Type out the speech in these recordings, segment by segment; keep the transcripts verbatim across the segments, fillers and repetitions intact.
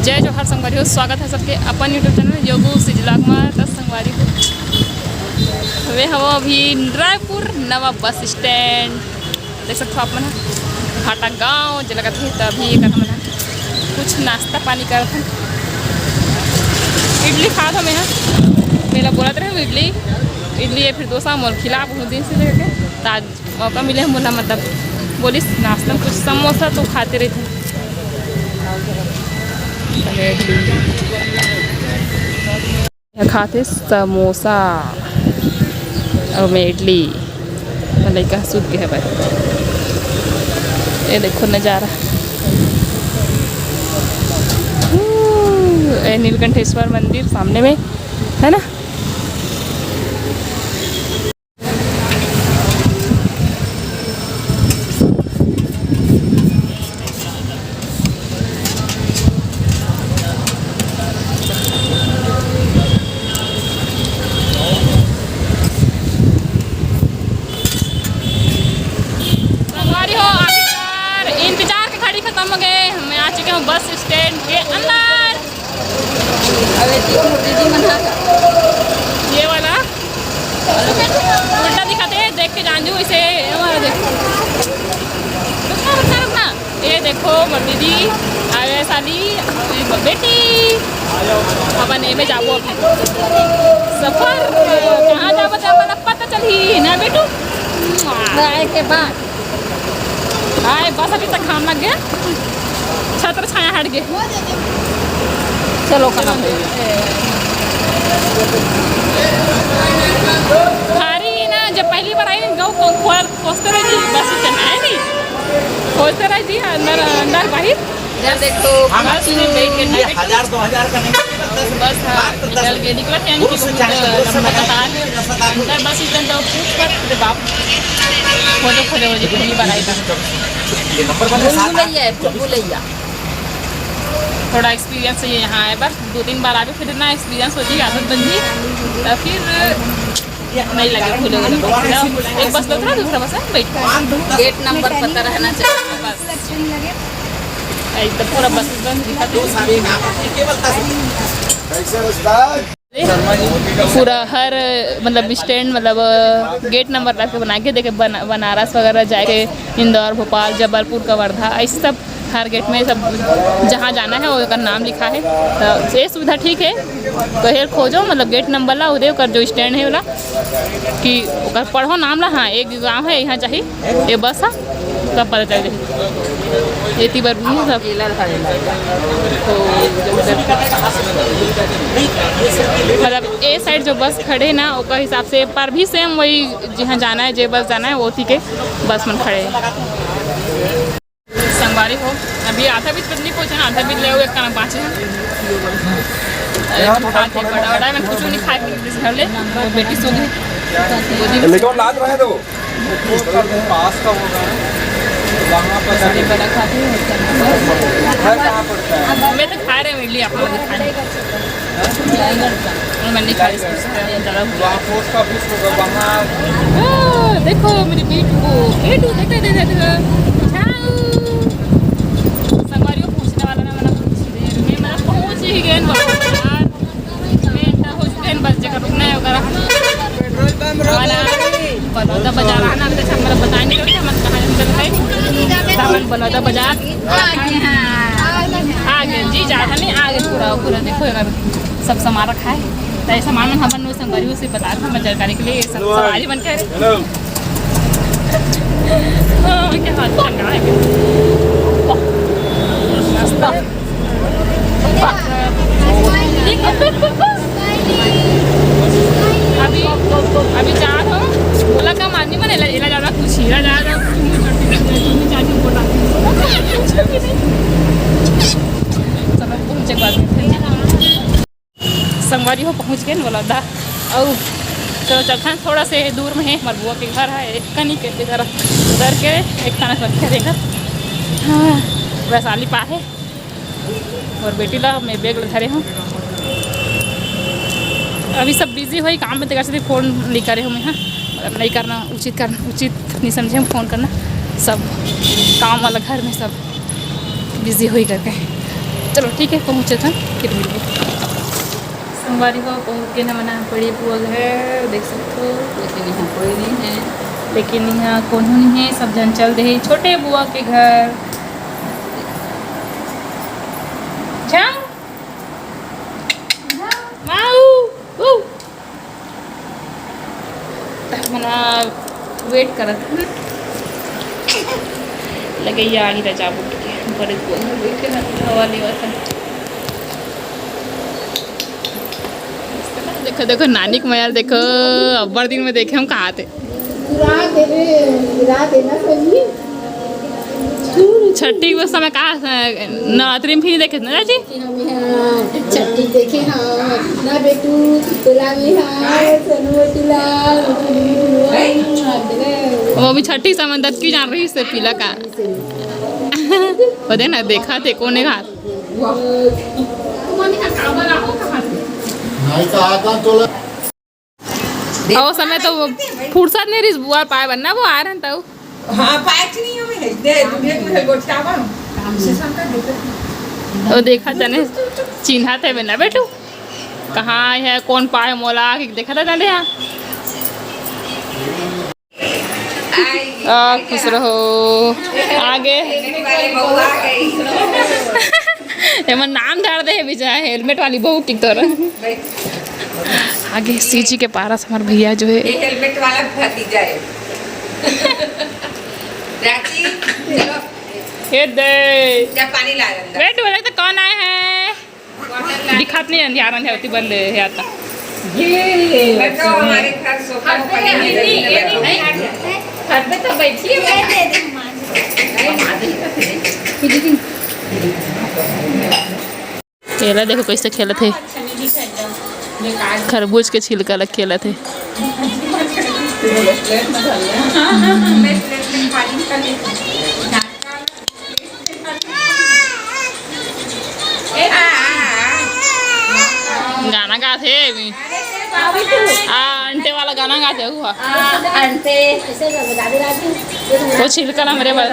जय जोहार संगवारी हो, स्वागत है सबके अपन YouTube चैनल योगू सिज व्लॉग में। त संगवारी हो, हवे हवा अभी रायपुर नवा बस स्टैंड, देख सकत हो आप मन ह भाटा गांव जे लगत हे। त अभी एकर हमन ह कुछ नाश्ता पानी करत हन। इडली खात हन, मैं ह मेला बोलत रहे इडली, इडली या फिर डोसा मोर खिला बहुत दिन से लेके। त आज मौका मिले मोला, मतलब बोलिस नाश्ता में कुछ समोसा तो खाते रहिथे। ये खाते समोसा और मैं इडली। मैं लइका ह सूत गे हवय। ये देखो नजारा। हम्म, ये नीलकंठेश्वर मंदिर सामने में है ना। संगवारी हो, आखिरकार इंतजार के घड़ी खत्म हो गए। मैं आ चुके हूँ बस स्टैंड के अंदर। अबे तीन दीदी मन हा। ये वाला उल्टा दिखाते हैं, देख के जान जू इसे। ये वाला देखो, रुकना, रुकना, रुकना। ये देखो मोर दीदी, आगे साली, ये मोर बेटी। अपन एमे जाबो अभी। सफर कहाँ जाबो, जाबो ना पता चलही ना बेटू। आए के बाद आए, बस अभी तक घाम लग गया, छत्र छाया हट गए। चलो कना। भारी ना, जब पहली बार आई ना, गौ को खोल, खोजते रह जी, बस चढ़ना है नहीं, खोजते रह जी, अंदर, अंदर बाहर। इधर देखो, हम बस में बैठ के ये हजार दो हजार का नहीं, बस हाँ, मात्र दस निकल गए, निकल के पुरुष से चाहे तो बहुत लंबा कतार। अंदर बस इधर तो पूछ मत, अरे बाप, खोजो, खोजो, खोजो, पहली बार आई था। ये नंबर बने सात आठ। भूलैया है, भूलैया। थोड़ा एक्सपीरियंस चाहिए यहाँ आए, बस दो तीन बार आगे, फिर इतना एक्सपीरियंस हो जी, आदत बन जी, तो फिर नहीं लगे, भूले, भूले। एक बस लो, थोड़ा दूसरा बस है, बैठ। गेट नंबर पता रहना चाहिए। बस। एक तो पूरा बस बंद दिखा दो। पूरा हर, मतलब, स्टैंड, मतलब, गेट नंबर टाइप के बना के देखे, बना-, बनारस वगैरह जाए, इंदौर, भोपाल, जबलपुर, कवर्धा, ऐसे सब हर गेट में सब जहाँ जाना है, ओकर नाम लिखा है। तो ये सुविधा ठीक है, कहीं खोजो, मतलब, गेट नंबर ला, उदे ओकर जो स्टैंड है, ओला कि ओकर पढ़ो नाम ला। हाँ, एक गाँव है, यहाँ चाहिए, ये बस है, तब पता चल जाए। ये ती बार भी सब, तो मतलब, ये साइड जो बस खड़े ना, ओकर हिसाब से पर भी सेम वही, जहाँ जाना है, जे बस जाना है, वो थी के बस मन खड़े हैं। संगवारी हो, अभी आधा भी तो नहीं पहुंचा ना, आधा भी ले आओ, एक खाना बांचे हैं। अरे, खा के बड़ा, बड़ा, मैं कुछ नहीं खाए, इस घर ले, वो बेटी सो गई। वो दिन लेकिन वो लाद रहे थे वो। पास का होगा, वहाँ पर बड़ा खाती हूँ। घर कहाँ पड़ता है? मैं तो खा रहे हूँ इडली, आप लोग खा रहे हैं। मैं नहीं खा रही, इसको ज़्यादा हुआ। वहाँ पोस्ट ऑफिस होगा, वहाँ। ओह, देखो मेरी बेटू को, बेटू, देखो, देखो, देखो। छाऊ। संगवारी हो, पहुँचने वाला ना, मतलब, कुछ देर में, मतलब, पहुँच ही गए हैं, मतलब, यार। मैं एंटर हो चुके हैं, बस जगह रुकना है वगैरह। हमारा बलौदा बाजार आना, अभी तक हमारा बताया नहीं करते, हम कहाँ निकल गए। सामान बलौदा बाजार। आ गए, हाँ। आ गए जी, ज्यादा नहीं, आ गए पूरा, पूरा देखो यार, सब सामान रखा है। तो ये सामान मन हमन लोग संगवारी से बता रहे, हमारे जानकारी के लिए ये सब हेलो। सवारी मन कह रहे। हेलो। हाँ, क्या हाथ ठंडा है। मस्त। अभी, अभी जा रहा हूँ, बोला का मानी मैंने, इला, इला जा रहा, कुछ हीरा जा रहा, चुन्नी चाटी बोला। चलो, पहुँचे बाद में। संगवारी हो, पहुँच गए बलौदा। अउ चलो, चलथन, थोड़ा से दूर में है, हमर बुआ के घर है, एक कनी के घर, उधर के एक खाना रखे देकर। हाँ, वैशाली पा है। और बेटी ला मैं बैग ला धरे हूँ। अभी सब बिजी होई काम में, तेकर से फोन नहीं करे हूँ मैं, हाँ, मतलब, नहीं करना उचित, करना उचित नहीं समझे हम फोन करना। सब काम वाला घर में सब बिजी होई करके। चलो ठीक है, पहुँचत हन, फिर मिलबो। संगवारी हो, पहुँच गेन हमन ह बड़े बुआ घर, देख सकथो, लेकिन यहाँ कोई नहीं है, लेकिन यहाँ कोनो नहीं है, सब झन चल दे हे छोटे बुआ के घर। जाओ। माऊ। ऊ। त हमन ह wait करत हन। लगे ये आही रजा बुट के, बड़े गोल में बैठे हन, हवा लेवत हन। देखो, देखो, नानी के मया ल देखो, अब्बड़ दिन में देखे हँव, कहाथे। गिरा दे रे, गिरा देना सही। छठी के समय का, नवरात्रि में फिर देखे ना जी? कि हम यहाँ छठी देखे हाँ, ना बेटू, तोला भी हाँ, सोनू बेटू ला, वो भी छठी समझ दत की जान रही से पीला का। वो दे ना, देखा थे कोने का। भाई का आता तोला। अउ ओ समय तो वो फुर्सत नहीं रहिस बुआ पाए बर ना, वो आ रहे हैं तउ। हाँ, पाए च नहीं हमें है। दे, दूल्हे, दूल्हे गोठियावा। से सब का देखत। वो देखा तने चिन्हा थे ना बेटू, कहाँ है, कौन पाए मोला, कि देखा था तने यहाँ। आ, खुश रहो। आगे। एमन नाम धर दे हे बिचारा, helmet वाली बहू की तरह। आगे सीजी के पारस हमार भैया जो है। ये helmet वाला भतीजा है। राखी, चलो। ये दे। जा पानी ला अंदर। बेटू, बोले तो कौन आए हैं? दिखात नहीं, अंधियारन है, ओती बंद है, हे आता। ये बैठो, हमारे घर सोफा पर नहीं, नहीं, नहीं, नहीं, घर पे तो बैठी है। केला देखो कैसे खेलत हे, खरबूज के छिलका ला खेलत हे। गाना गात हे अभी। आ, अंटे वाला गाना गात हे हुआ। अंटे। वो छिलका ना मेरे बल।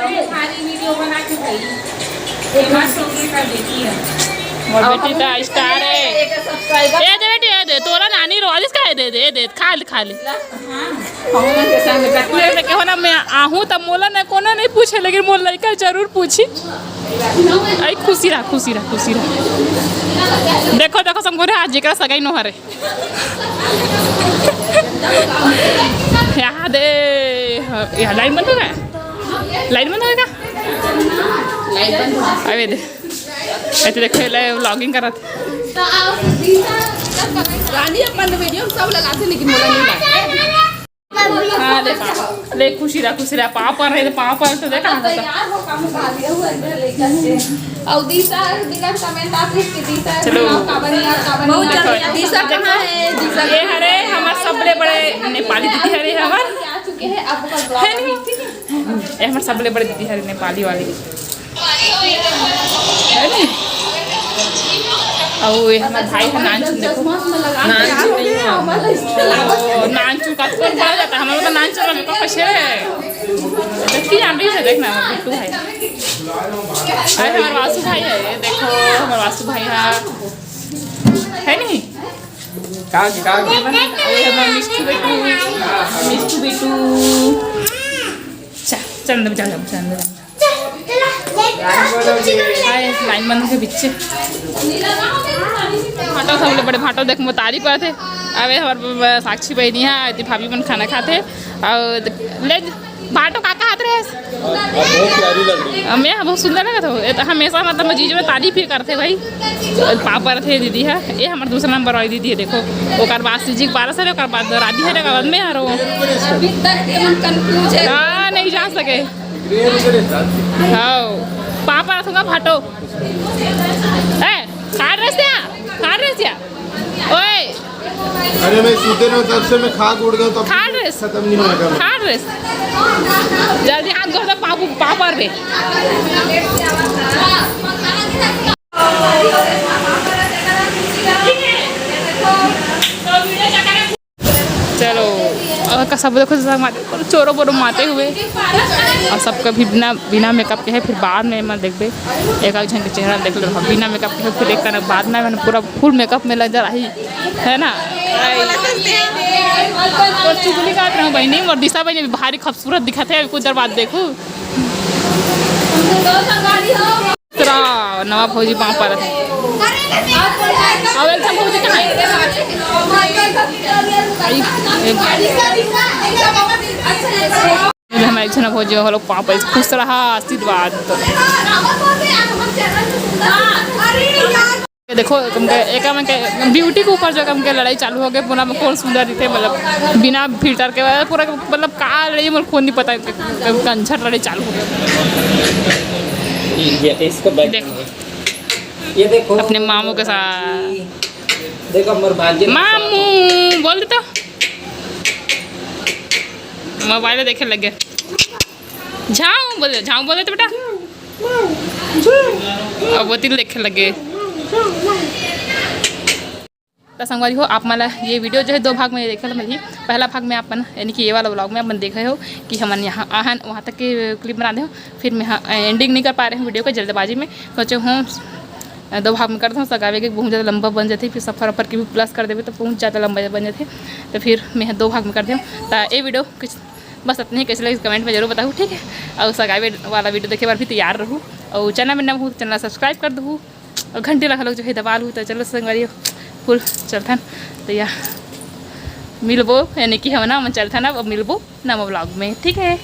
मोर बेटी तो star है। ए दे बेटी, ए दे, तोला नानी रोज इसका ए दे दे, ए दे, खा ले, खा ले। हाँ, हमन के संग कटले। मैं कहो ना, मैं आहूँ तब मोला न कोनो नहीं पूछे, लेकिन मोर लइका जरूर पूछी। आई खुशी रहा, खुशी रहा, खुशी रहा। देखो, देखो, संगोरे आज जेकरा सगाई नो हरे। यहाँ दे, यहाँ लाइन बंद हो गया, लाइन बंद हो गया। अबे दे, ऐसे देखो, ले vlogging करत। रानी अपन video में सब लगाथे, लेकिन मोला नहीं लगा। हाँ, ले पाँव। ले, खुशी रहा, खुशी रहा। पाँव पर रहे, पाँव पर तो देखा, हाँ, तो। तैयार हो, काम उठा लिया हुआ है, इधर लेकर के। और दीसा, दीसा comment आते हैं कि दीसा चलो। नाम काबर नहीं, काबर नहीं। बहुत जल्दी। दीसा कहाँ है? दीसा ये हरे हमार सबले बड़े नेपाली दीदी हरे हमार। आ चुके हैं, आपको vlog है नहीं? ये हमार सबले बड़े दीदी हरे नेपाली वाली। है नी? अउ ये हमर भाई ह नानचुन देखो। नानचुन नहीं है। ओ, नानचुन का तो बड़ा जाता, हमर तो नानचुन में को कइसे है? देखी जान रही है, देखना हमर बिट्टू भाई। अरे हमर वासु भाई है, ये देखो हमर वासु भाई है। है नी? कहाँ की, कहाँ की? ये हमर मिष्टू बिट्टू, मिष्टू बिट्टू। चल, चल अंदर जा, जा, चल अंदर जा। हाय, लाइन बंद के पीछे। भाटो सबले बड़े भाटो देख मोतारी पर थे। अबे हमर ब-, ब-, साक्षी बहिनी है, एती भाभी मन खाना खाथे। अउ ले भाटो का कहत रहे? बहुत प्यारी लग रही है। मैं बहुत सुंदर लगत हो। ये तो हमेशा मतलब जीजू में तारीफ ही करथे भाई। पापड़ थे दीदी है, ये हमर दूसरा नंबर वाली दीदी है, देखो। ओकर बाद सीजी के पारस है, ओकर बाद राधी है, ओकर बाद मैं हरो। अभी तक ये मन confuse है। हाँ, नहीं जा सके। हाँ, पापा रखूंगा भाटो। ए, खाड़ रस या, खाड़ रस या। ओए। अरे मैं सीधे रहो, जब से मैं खा उड़ गया, तब खाड़ रस। खत्म नहीं होएगा। खाड़ रस। जल्दी हाथ धो दो, पापू, पापा रे। चलो, अब का सब देखो, सब माते, चोरो बोरो माते हुए। और सबका भी बिना, बिना मेकअप के है, फिर बाद में मैं देखबे, एक आध झन के चेहरा देख ले रहा, बिना मेकअप के, फिर एक कनक बाद में मैंने पूरा फुल मेकअप में नजर आई, है ना? और चुगली काट रहा हूँ बहनी, और दिशा बहनी भी भारी खूबसूरत दिखत है। अभी कुछ देर बाद देखू, दूसरा नवा भौजी पाँव परत है। अउ एक ठन भौजी कहाँ है? आई, एक ये हमारे छना भौजी हो लोग पाँव पर खुश रहा, आशीर्वाद। ये देखो, कम के, एका में के ब्यूटी के ऊपर जो कम के लड़ाई चालू हो गई, पूरा में कौन सुंदर दिखे, मतलब बिना फिल्टर के, पूरा मतलब का लड़ाई, मोर खुद नहीं पता, कंझर लड़ाई चालू हो गई। ये इसको बैक देखो। ये देखो अपने मामू के साथ। देखो मोर भाग्य मामू बोल देता, मोबाइल देखे लगे। झाऊ बोल दे, झाऊ बोल दे तो बेटा। अब वो तिल देखे लगे। तो संगवारी हो, आप मन ला ये वीडियो जो है दो भाग में देखे ला मिलही। पहला भाग में आप मन, यानी कि ये वाला व्लॉग में आप मन देखे हो कि हमन यहाँ आहन, वहाँ तक के क्लिप बना दे हो। फिर मैं एंडिंग नहीं कर पा रहे हूँ वीडियो को जल्दबाजी में, सोचे हूँ दो भाग में कर दूँ। सगावे के बहुत ज़्यादा लंबा बन जाते, फिर सफर अफर के भी प्लस कर देवे तो बहुत ज़्यादा लंबा बन जाते। तो फिर मैं दो भाग में कर दूँ। तो ये वीडियो कुछ बस इतने ही, कैसे लगे कमेंट में जरूर बताओ, ठीक है? और सगावे वाला वीडियो देखे बार भी तैयार रहू, और चैनल में नवा हो तो चैनल सब्सक्राइब कर दू, और घंटी लगा लोग जो है दबा लू। तो चलो संगवारी फुल चलथन, तो या मिलबो, यानी कि हम ना मन चलथन, अब मिलबो नवा व्लॉग में, ठीक है?